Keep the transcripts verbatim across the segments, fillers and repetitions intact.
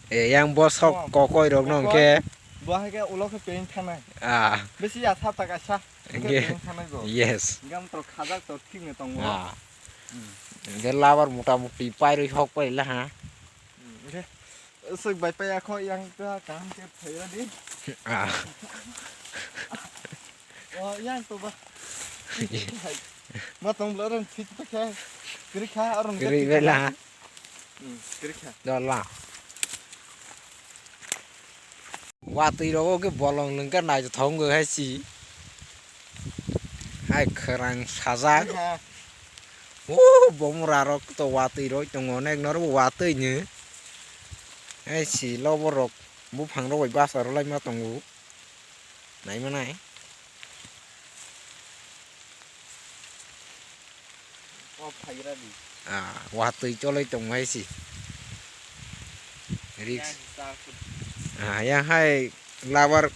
Eh, yang bosok kokoi rok no hwnkhe. Bo hai khe ulo khe paint thanai. Ah. Bisi ya sap ta kaisa. Hwnkhe paint thanai bo. Yes. Gam to khajak to thik ni tongo. Ah. Hmm. Hwnkhe labar mota moti pairwi hok pai la ha. Hmm, hwnkhe swk bai pai ya kho yang ta kaham khe phaila di. Ah. O yang to ba. Ma tong bla ron thik pa khe. Kri kha aron kri bela. Hmm, kri kha. Dola. Watwi rogo ke bolong lengka nai thong go hai si. Hai kharang sajak. Ha. O bomra rok to watwi roi tongo nek noro watwi ni. Hai si lobo rok buphang rok bai basa rw lai ma tongo. Nai manai. O phaira di. Ah, watwi choloi tong hai si. Risk. Yang sa ku. Ah, yang hai labar.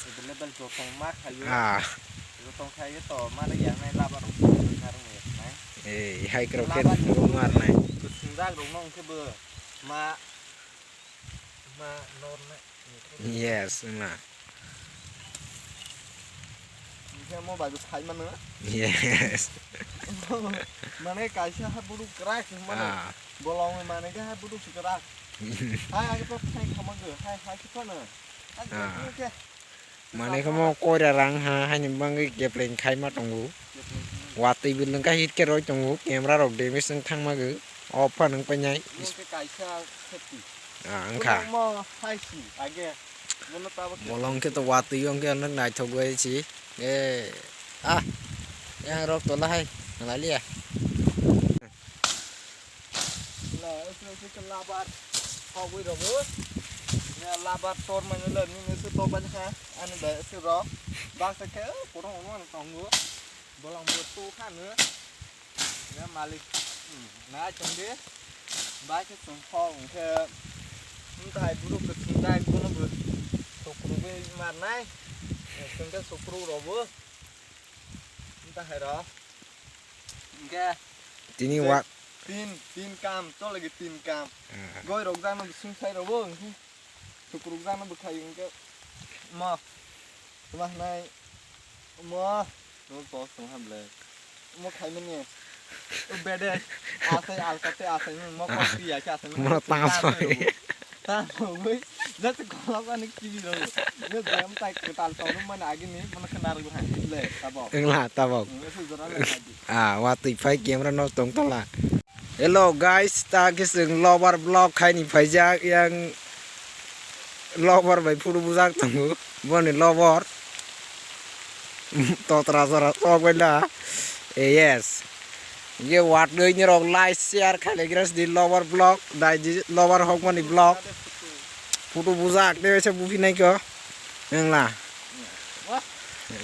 Available jotong ma khayo. Ah. Jotong khayo to ma le yang nai labar rok na rung ya nai. Eh, hai krok ke labar rung mar nai. Sinjak rok no ke bo ma ma nor nai. Yes, ma. Hingke mo bai bo khai mano. Yes. Mane kaisa ha buru krak mane. Ah. Bolong mane ke ha buru krak. Hai age to khai khama go. Hai hai ki phano. Ah. Mane ke mo koira rang ha, hai ni bangwi kepling khai ma tongo. Watwi bo lengka hit ke roi tongo. Camera rok damage wng thang ma go. Off phan wng painai. Bo ke kaisa safety. Ah, wngkha. Mo hai si age. Bono tabuk khe. Bolong khe to watwi wng khe onek naithok bai si. Eh, ah, yang rok tola hai, nalai liya. La, ese, ese khe labar hogwi rogo. Ya, labar tor mani le, nini ese to ban ha, ani bai ese ro. Basa khe, korong ono tongo. Bolong bo tu kha no. Na malik, hmm, na chwng de. Bai khe chwng kho hwnkhe, hmm, tai buru kwchwng dai bono bo sukrubwi marnai. Chwng khe sukruk robo. Hmm, tai hai ro. Hwnkhe tini je wa- tin, tin kam, chole ge tin kam. Ah. Goi rok jano bo sung sai robo hwnkhe. Sukruk jano bo khai hwnkhe. Mo. Tuma hwnai. Mo. Mo to sung ham le. Mo khai mani. O bede. Asai alkate asai mo ko ti ya khe asai mo. Mo tam so. Tam so wi. Jat kolok ani ki ro. Yo jam tai kwtal to mani agi ni mo khna ro ha. Le tabo. Engla tabo. Mo su jora le. Ah, watwi phai camera no tong tala. Hello guys, ta khe chwng lover vlog khaini phaijak, yang lover bai photo bujak tongo, boni lover. Totra jora sok bai la. Eh, yes. Ye watwi ni rok like, share khailaigra sidi lover vlog, dai di lover hokmani vlog. Photo bujak, tei waisa buphi naikho. Wngla.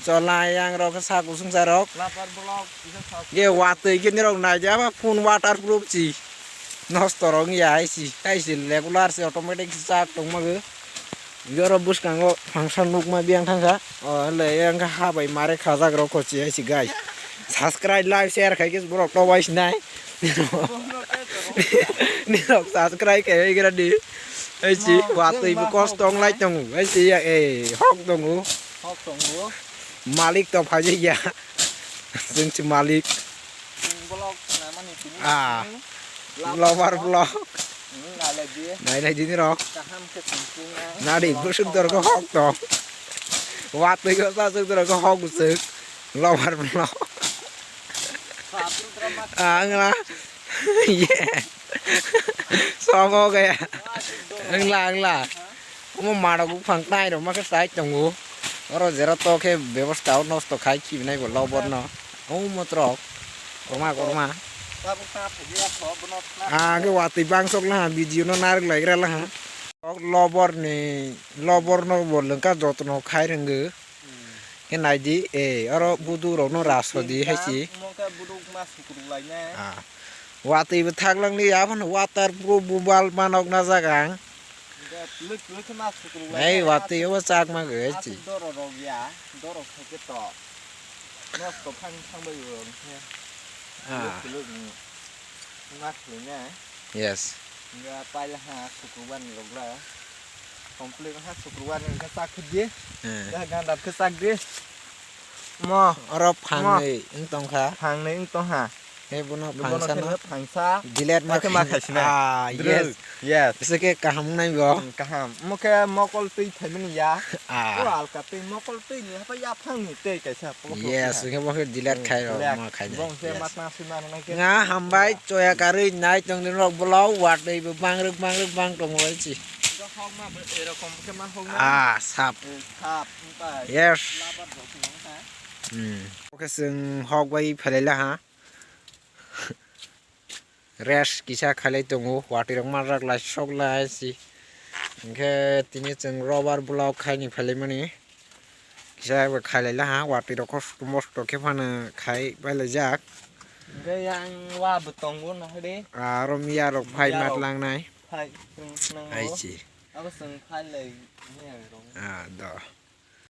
Chola yang rok khe sak kusung sa rok. Lapar block, isa sak. Ye watwi khe nirok naidi aba phone waterproof si. Nosto rok ya hai si. Hai si regular si automatic si sak tong mago. Yoro bwskango function nukma biyang thangkha. O le yang ha bai mare khajak rok kho si hai si guys. Subscribe, like, share khai khe borok to bai sinai. Nirok subscribe khe gra di. Ai si, watwi bo kosto wng lai tongo. Ai si ya, eh, hok tongo. Hok tongo. Malik to phai ya. Chwng si malik. Chwng vlog nai mani tini. Ah. Lover vlog. Hmm, nai lai di. Nai lai di nirok. Kaham khe chwng chwng nai. Nari, busuk dor ko hok tong. Watwi ko sa suk dor ko hok suk. Lover vlog. Ah, wngla. Yeah. Sobo kaya. Wngla, wngla. Omo mano buphang tai rok ma khe sai tongo. Oro jera to khe bebosta o nosto khai khibinai bo lover no. Omo trok. Korma, korma. Ah, khe watwi bangsok laha, video no narwk laigra laha. Lover ni, lover no bo lengka jotno khai rwngwi. Khe naidi, eh, oro buduk rokno rasodi hai si. Omo khe buduk ma sukruk lainai. Ah. Watwi bo thak langli, abono waterproof mobile manok najak ang. Hwnkhe twlwk twlwk khe ma sukruk lainai. Ei, watwi obo chak ma gwi hai si. Aswk doro rok ya, doro khaikhe to. Nosto phang thang bai o hwnkhe. Ah. Twlwk twlwk ni ma khwlainai. Yes. Nga paila ha, Sukrubar ni rogla. Complete ha, Sukrubar ni khe chak di. Eh. Da ganda khe chak di. Mo. Oro Mo. Phangnwi wng tongkha. Phangnwi wng tongkha. He bono Bono phangsa no. Khe phangsa. Delete ma khe ma khaisina. Ah, Drug. Yes. Yes. Ese ke kaham nai bo. Hmm, kaham. Mo khe mokol twi thaimani ya. Ah. O alka twi mokol twi ni hapa ya phang ni tei kaisa. Yes, hingke bo khe delete khai rok, delete. Ma khai de. Bong se. Yes. Matma sima rok nai khe. Nga hambai choya karwi nai tong din rok bolo watwi bo bangrwk bangrwk bang tong bai chi. Hok ma bo erokom khe ma hok na. Ah, sap. Eh, sap, umpai. Yes. Labar rok nang kha. Hmm. Oke, chwng hok bai phalai la ha. Rest kisa khailai tongo, watwi rok manjak lai sok lai si. Hingkhe tini chwng rubber block khaini phailaimani. Kisa bo khailai laha, watwi rok kosto mosto khe phano khai pailaijak. Hingkhe yang wa bo tongo nahade. Aro miya rok phai Miya rok. Matlangnai. Phai chwng nang. Ai si. Abo chwng phai lai miya rok. Ah, do.